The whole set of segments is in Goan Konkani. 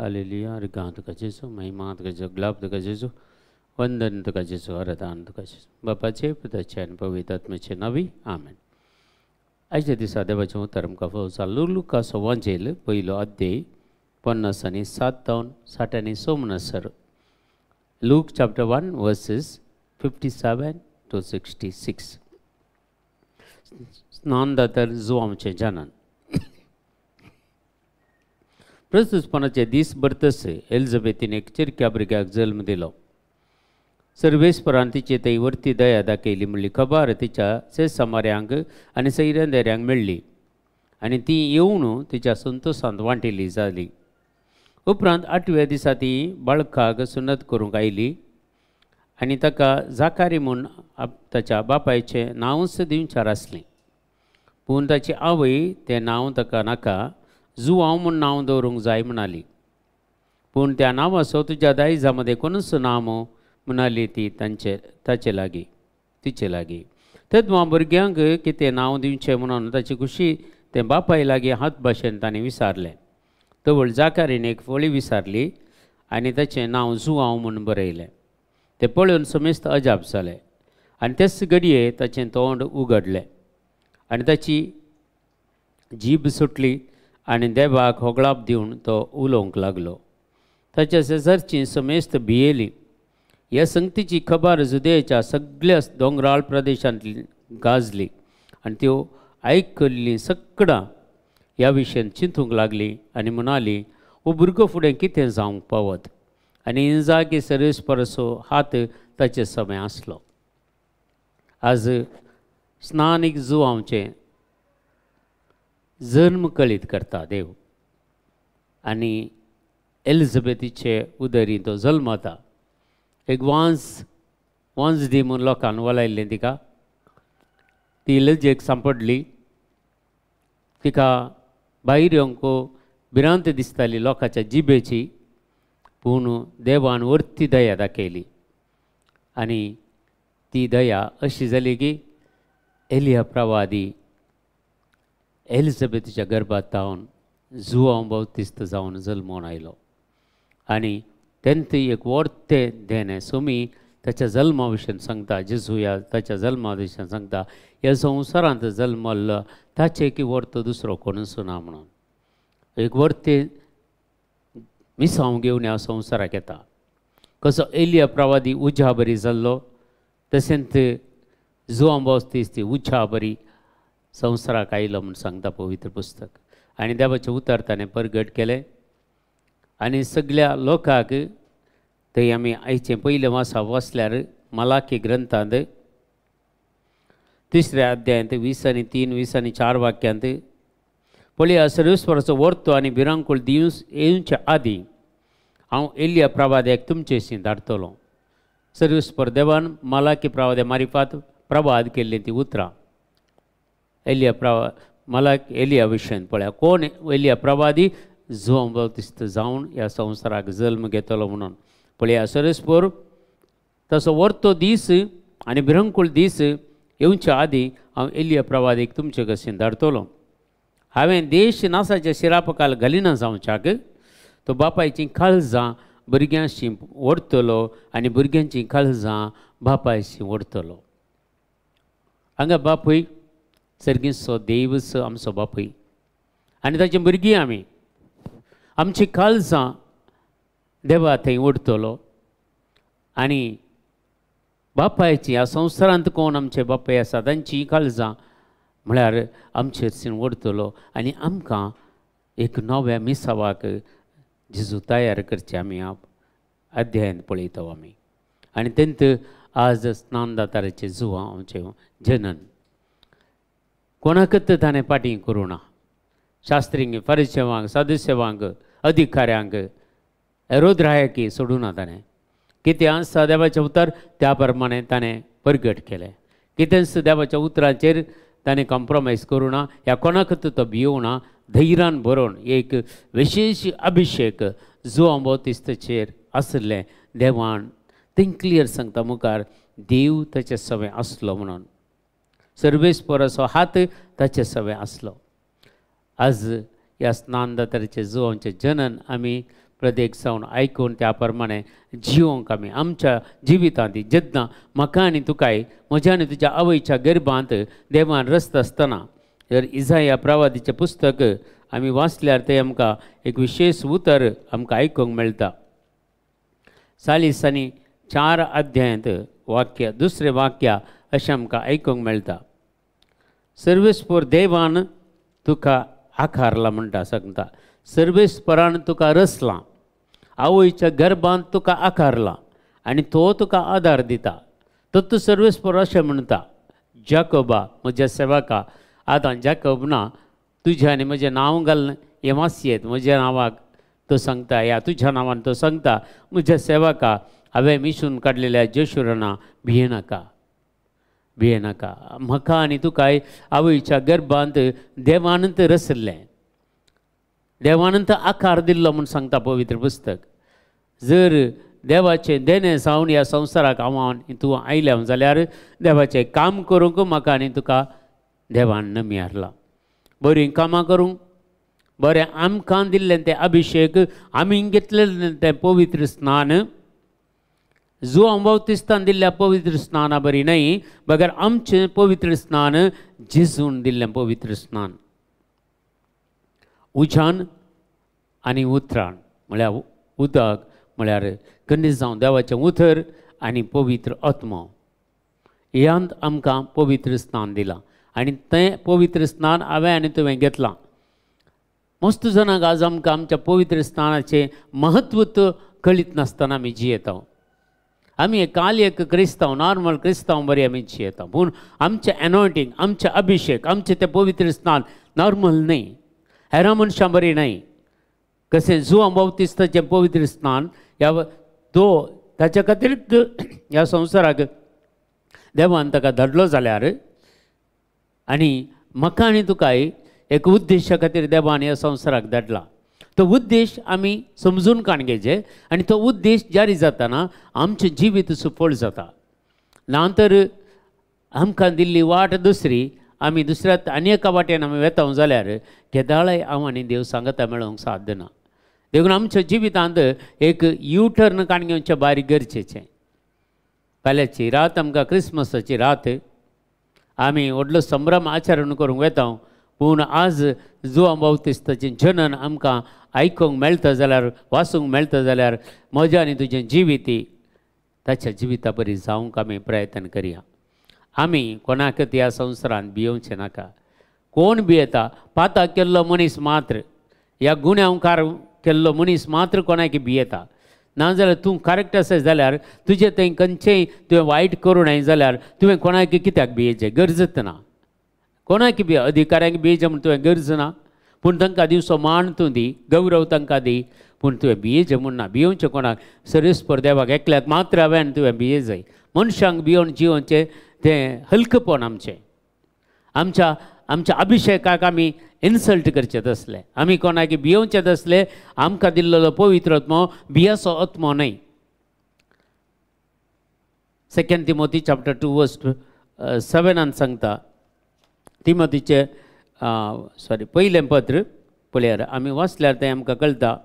हालेलुया। रिगां तुका जेजू, महिमा तुका जेजू, गुलाब तुका जेजू, वंदन तुका जेजू, आराधन तुका जेजू। बापाचे, पुताचे आनी पवित्र आत्म्याचे नांवी आमेन। आयच्या दिसा देवाचें उतर आमकां फावो जाल्लो लुकाचो वांजेल पयलो अध्याय 50 आनी 7 जावन 60 आनी 6 म्हणसर। Luke chapter 1 verses 57 to 66। स्नानदातर जुवांचें जनन। प्रस्तुतपणाचे दीस भरतस एलिझाबेथीन एक चिरक्या भुरग्याक जल्म दिलो। सर्वेस्परान तिचे थंय वरती दया दाखयली म्हणली खबर तिच्या सेसामाऱ्यांक आनी सैरंदेऱ्यांक मेळ्ळी आनी ती येवन तिच्या संतोशांत वांटिल्ली जाली। उपरांत 8व्या दिसा ती बाळकाक सुन्नत करूंक आयली आनी ताका जाकारी म्हूण ताच्या बापायचें नांवच दिवचार आसलें। पूण ताची आवय तें नांव ताका नाका, जुवांव म्हूण नांव दवरूंक जाय म्हणाली। पूण त्या नांवाचो तुज्या दायजा मदें कोणूच ना मू म्हणाली ती तांचे ताचे लागीं तिचे लागीं। तेदमा भुरग्यांक कितें नांव दिवचें म्हणून ताची खुशी तें बापाय लागीं हात भाशेन ताणें विचारलें। तवळ जाकारीन एक फळी विचारली आनी ताचें नांव जुवांव म्हूण बरयलें। तें पळोवन समेस्त अजाप जालें आनी तेच घडये ताचें तोंड उगडलें आनी ताची जीब सुटली आनी देवाक होगळाप दिवन तो उलोवंक लागलो। ताच्या शेजारचीं समेस्त भियेलीं। ह्या संगतीची खबर जुदेच्या सगळ्या दोंगराळ प्रदेशांतली गाजली आनी त्यो आयकल्लीं सगळां ह्या विशयान चिंतूंक लागली आनी म्हणाली, हो भुरगो फुडें कितें जावंक पावत? आनी इंजागी सर्वेस्पराचो हात ताचे समय आसलो। आज स्नानीक जुवांचें जल्म कळीत करता देव आनी एलिझाबेथीचे उदरी तो जल्मता। एक वांज वांज दी म्हूण लोकान वलायल्लें तिका, ती लजेक सांपडली। तिका भायर येवंक भिरांत दिसताली लोकांच्या जिबेची, पूण देवान वरती दया दाखयली आनी ती दया अशी जाली की एलिया प्रवादी एलिझाबेथीच्या गर्भात जावन जुवांव बाप्तिस्त जावन जल्मून आयलो आनी तेन्ना एक वर्तें देणें सोमी ताच्या जल्मा विशयन सांगता। जेजू ह्या ताच्या जल्मा विशयन सांगता, ह्या संवसारांत जल्मल्लो ताचें की वर्त दुसरो कोणूच ना म्हणून एक वर्तें मिसांव घेवन ह्या संवसाराक येता। कसो एलिया प्रवादी उज्या बरी जाल्लो तशेंच जुवांव बाप्तिस्त उज्या बरी संवसाराक आयलो म्हूण सांगता पवित्र पुस्तक। आनी देवाचें उतर ताणें परगट केलें आनी सगळ्या लोकांक थंय आमी आयचें पयलें वासा वाचल्यार मलाकी ग्रंथांत 3ऱ्या अध्यायांत 20 आनी 3, 20 आनी 4 वाक्यांत पळया, सर्वेस्पराचो वर्तो आनी भिरांकूळ दीस येवचे आदीं हांव एलिया प्रवाद्याक तुमचेशी धाडटलो। सर्वेस्पर देवान मलाकी प्रवाद्या मारिफात प्रवाद केल्लीं तीं उतरां एलिया प्रवा मलाक एलिया विशयन पळया, कोण एलिया प्रवादी जुवांव बाप्तिस्त जावन ह्या संवसाराक जल्म घेतलो म्हणून पळया। सर्वेस्पर तसो वर्तो दीस आनी भिरांकूळ दीस येवच्या आदीं हांव एलिया प्रवादीक तुमचे कशीन धाडटलो। हांवें देश नासाच्या शिरापकाल घालिना जावच्याक तो बापायचीं काळजां भुरग्यांशी ओडटलो आनी भुरग्यांचीं काळजां बापायशी ओडटलो। हांगा बापूय सर्गीचो देवच आमचो बापूय आनी ताची भुरगीं आमी, आमची काळजां देवा थंय ओडटलो आनी बापायची ह्या संवसारांत कोण आमचे बापाय आसा तांची काळजां म्हळ्यार आमचेर ओडटलो आनी आमकां एक नव्या मिसावाक जेजू तयार करचें आमी अध्ययन पळयता आमी। आनी तेंत आज स्नानदाताराचें जुवां आमचें जनन कोणाकच ताणें पाटी करूं ना। शास्त्रींक, फरिसेवांक, सदस्यवांक, अधिकाऱ्यांक, हेरोद्रायाकी सोडूं ना ताणें। कितें आसा देवाचें उतर त्या प्रमाणें ताणें परगट केलें। कितेंच देवाच्या उतरांचेर ताणें कॉम्प्रोमायज करूं ना, ह्या कोणाकच तो भियोवना। धैर्यान बरोवन एक विशेश अभिशेक जुवांव बाप्तिस्ताचेर आसलें देवान थंय क्लियर सांगता मुखार देव ताचे सवें आसलो म्हणून, सर्वेस्पराचो हात ताचे सवें आसलो। आज ह्या स्नानदाताराचें जुवांचें जनन आमी प्रत्येक सावन आयकून त्या प्रमाणे जिवोंक आमी आमच्या जिवितांत जेन्ना म्हाका आनी तुकाय म्हज्या आनी तुज्या आवयच्या गर्भांत देवान रसता आसतना जर इजाया प्रवादीचें पुस्तक आमी वाचल्यार तें आमकां एक विशेश उतर आमकां आयकूंक मेळटा. 44 अध्यायांत वाक्य दुसरें वाक्य अशें आमकां आयकूंक मेळटा. सर्वेस्पर देवान तुका आकारला म्हणटा सांगता, सर्वेस्परान तुका रचलां, आवयच्या गर्भांत तुका आकारला आनी तो तुका आदार दिता. तत्व सर्वेस्पर अशें म्हणटा, जाकोबा म्हज्या सेवका, आतां जाकोब ना तुज्या आनी म्हजें नांव घालून हें वाचयेत, म्हज्या नांवाक तो सांगता, ह्या तुज्या नांवान तो सांगता, म्हज्या सेवका हांवें मिशून काडलेल्या जेशुरना भियेनाका, भियेनाका. म्हाका आनी तुकाय आवयच्या गर्भांत देवानंत रचल्लें, देवानंत आकार दिल्लो म्हूण सांगता पवित्र पुस्तक. जर देवाचें देणें जावन ह्या संवसाराक हांव आनी तूं आयल्या जाल्यार देवाचें काम करूंक म्हाका आनी तुका देवान नमी हारला. बरीं कामां करूंक, बरें आमकां दिल्लें तें अभिशेक, आमी घेतलेलें तें पवित्र स्नान, जुआंव बाप्तिस्तान दिल्ल्या पवित्र स्नाना बरी न्हय, बगर आमचें पवित्र स्नान जेजून दिल्लें पवित्र स्नान, उजान आनी उतरान म्हळ्यार उदक म्हळ्यार कन्या जावं देवाचें उतर आनी पवित्र आत्मो ह्यांत आमकां पवित्र स्नान दिलां आनी तें पवित्र स्नान हांवें आनी तुवें घेतलां. मस्त जाणांक आज आमकां आमच्या पवित्र स्नानाचें म्हत्व कळीत नासतना आमी जियेता. आमी काल एक क्रिस्तांव, नॉर्मल क्रिस्तांव बरी आमी जियेता, पूण आमचें एनॉयटींग, आमचें अभिशेक, आमचें तें पवित्र स्नान नॉर्मल न्हय, हेरां मनशां बरी न्हय. कशें जुआंव बाप्तिस्ताचें पवित्र स्नान ह्या तो ताच्या खातीर ह्या संवसाराक देवान ताका धाडलो जाल्यार आनी म्हाका आनी तुकाय एक उद्देशा खातीर देवान ह्या संवसाराक धाडला. तो उद्देश आमी समजून काण घेवचे आनी तो उद्देश जारी जाताना आमचें जिवीत सुफळ जाता. ना तर आमकां दिल्ली वाट दुसरी, आमी दुसऱ्या आनी एका वाटेन आमी वेता जाल्यार केदाळाय हांव आनी देव सांगता मेळोवंक साध्य ना. देखून आमच्या जिवितांत एक यू टर्न काण घेवचें बारीक गरजेचें. फाल्यांची रात आमकां क्रिसमसाची रात, आमी व्हडलो संभ्रम आचरण करूंक वेता, पूण आज जुआंव बाप्तिस्ताचें जनन आमकां आयकूंक मेळटा जाल्यार, वाचूंक मेळटा जाल्यार म्हजें आनी तुजें जिवीत ताच्या जिविता बरी जावंक आमी प्रयत्न करया. आमी कोणाक ह्या संवसारांत भियोवचें नाका. कोण भियेता? पाता केल्लो मनीस मात्र, ह्या गुन्यांवकार केल्लो मनीस मात्र कोणाक भियेता. नाजाल्यार तूं करेक्ट आसा जाल्यार तुजें थंय खंयचेंय तुवें वायट करूं नाय जाल्यार तुवें कोणाक कित्याक भियेचें गरजच ना. कोणाक भिये, अधिकाऱ्यांक भियेचें म्हूण तुवें गरज ना, पूण तांकां दिवचो मान तूं दी, गौरव तांकां दी, पूण तुवें भियेचें म्हूण ना. भियोवचें कोणाक? सर्वेस्पर देवाक एकल्याक मात्र हांवें तुवें भिये जाय. मनशांक भियोवन जियोवचें तें हलकपण आमचें, आमच्या आमच्या अभिशेकाक आमी इन्सल्ट करचें तसलें, आमी कोणाक भियोवचें तसलें. आमकां दिल्लो पवित्र आत्मो भियाचो आत्मो न्हय. 2 तिमोती चॅप्टर 2 वर्स 7 सांगता, तिमोतीचें सॉरी पयलें पत्र पळयार आमी वाचल्यार तें आमकां कळटा,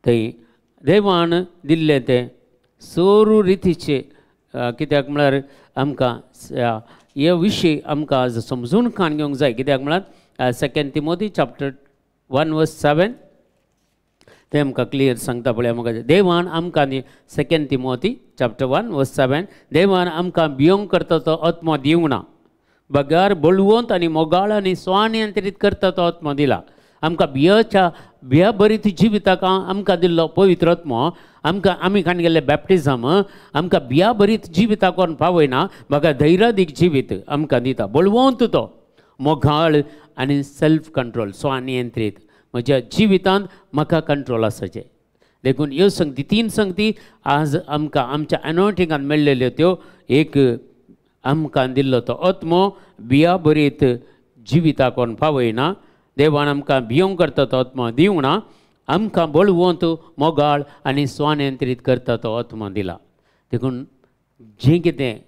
थंय देवान दिल्लें तें सोरू रितीचें, कित्याक म्हळ्यार आमकां हे विशय आमकां आज समजून काण घेवंक जाय. कित्याक म्हळ्यार 2 तिमोती चॅप्टर 1 वर्स 7 तें आमकां क्लियर सांगता. पळया म्हाका देवान आमकां 2 तिमोती चॅप्टर 1 वर्स 7 देवान आमकां भियोंक करता तो आत्मो दिवंक ना, बगर बळवंत आनी मोगाळ आनी स्वनियंत्रीत करता तो आत्मो दिला. आमकां भियाच्या भिया बरीत जिविताक आमकां दिल्लो पवित्र आत्मो, आमकां आमी खाण गेल्ले बॅप्टिजम आमकां भिया बरीत जिविताक कोण पावयना, म्हाका धैर्यादीक जिवीत आमकां दिता. बळवंत तो, मोगाळ आनी सेल्फ कंट्रोल, स्वनियंत्रीत. म्हज्या जिवितांत म्हाका कंट्रोल आसाचें. देखून ह्यो संगती, 3 संगती आज आमकां आमच्या एनॉयटिंगान मेळ्ळेल्यो त्यो, एक आमकां दिल्लो तो आत्मो भिया बरीत जिविताक कोण पावयना, देवान आमकां भियोंक करता तो आत्मो दिवंक ना, आमकां बळवंत मोगाळ आनी स्वनियंत्रीत करता तो आत्मो दिला. देखून जें कितें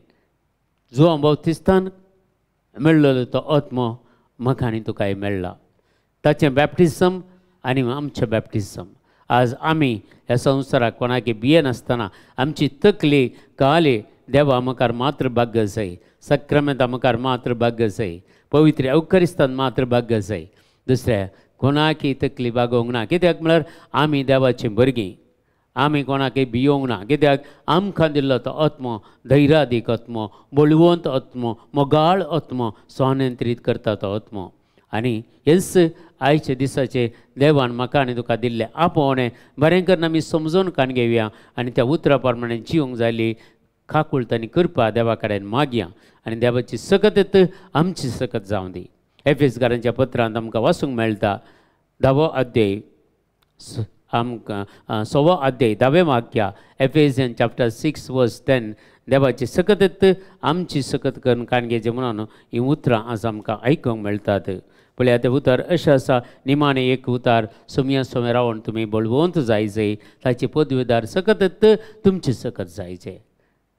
जुआंव बाप्तिस्तान मेळ्ळो तो आत्मो म्हाका आनी तुकाय मेळ्ळा. ताचें बॅप्टिजम आनी आमचें बॅप्टिजम, आज आमी ह्या संवसाराक कोणाक भियेनासतना आमची तकली काली देवा मुखार मात्र भाग्य जाय, सक्रामेंता मुखार मात्र भाग्य जाय, पवित्र अवकरिस्तान मात्र भाग्य जाय, दुसऱ्या कोणाकी तकली बागोवंक ना. कित्याक म्हळ्यार आमी देवाचीं भुरगीं, आमी कोणाकय भियोवंक ना. कित्याक आमकां दिल्लो तो आत्मो धैर्यादीक आत्मो, बळवंत आत्मो, मोगाळ आत्मो, स्वनियंत्रीत करता तो आत्मो. आनी हेच आयच्या दिसाचे देवान म्हाका आनी तुका दिल्लें आपोवणें बरें करून आमी समजून काण घेवया आनी त्या उतरा प्रमाणे जिवंक जाली काकुळट आनी कृपा देवा कडेन मागया आनी देवाची सकत आमची सकत जावं दी. एफेसकारांच्या पत्रांत आमकां वाचूंक मेळटा 10वो अध्याय आमकां 6वो अध्याय 10वें वाक्य, एफेसियन चॅप्टर 6 वर्स 10. देवाची सकत आमची सकत करून काण घेवचें म्हणून हीं उतरां आज आमकां आयकूंक मेळटात. पळया तें उतर अशें आसा, निमाणें एक उतार सोम्या सोम्या रावन तुमी बळवंत जायचे, ताची पदवीदार सकत तुमची सकत जायचे.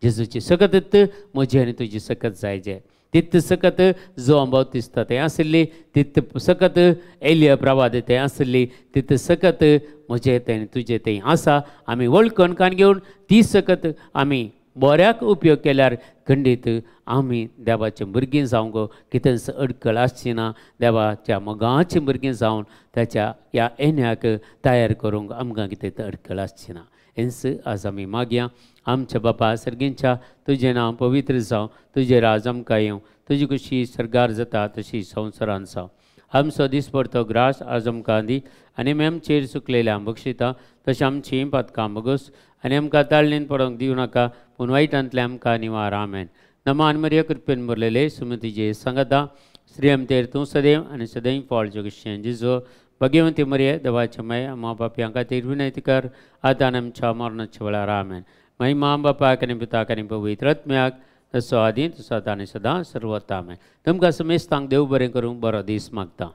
जेजूची सकत म्हजी आनी तुजी सकत जायचे. तित सकत जोआं बाप्तिस्ता थंय आशिल्ली, तित सकत एलिया प्रवाद थंय आशिल्ली, तित सकत म्हजें थंय तुजें थंय आसा. आमी वळखून कान घेवन ती सकत आमी बऱ्याक उपयोग केल्यार खंडीत आमी देवाचे भुरगीं जावंक कितेंच अडखळ आसची ना. देवाच्या मोगाचीं भुरगीं जावन ताच्या ह्या येण्याक तयार करूंक आमकां कितें अडखळ आसची ना. हेंच आज आमी मागया. आमच्या बापा सर्गींच्या, तुजें नांव पवित्र जावं, तुजें राज आमकां येवं, तुजी खुशी सर्गार जाता तशी संवसारान जावं. आमचो दिसपडतो ग्रास आज आमकां दी आनी आमी आमचेर चुकलेल्या बक्षिता तशें आमचीं पातकां बगस आनी आमकां ताळणेन पडोवंक दिवं नाका, पूण वायटांतलें आमकां निवार. आमेन. नमान मरिया, कृपेन भरलेले सुमतीजे सांगता, श्री आमतेर तूं सदैव आनी सदैव फळ जगशें जिजो. भगवंती मरिये, देवाचे माय, आमा पापयां खातीर विनंती कर, आतां आनी आमच्या मरणाच्या वेळार. आमेन. महिमा बापाक आनी पुताक आनी पवित्र आत्म्याक, तसो आदी तसो आतां आनी सदां सर्वता. आमेन. तुमकां समेस्तांक देव बरें करूंक बरो दीस मागता.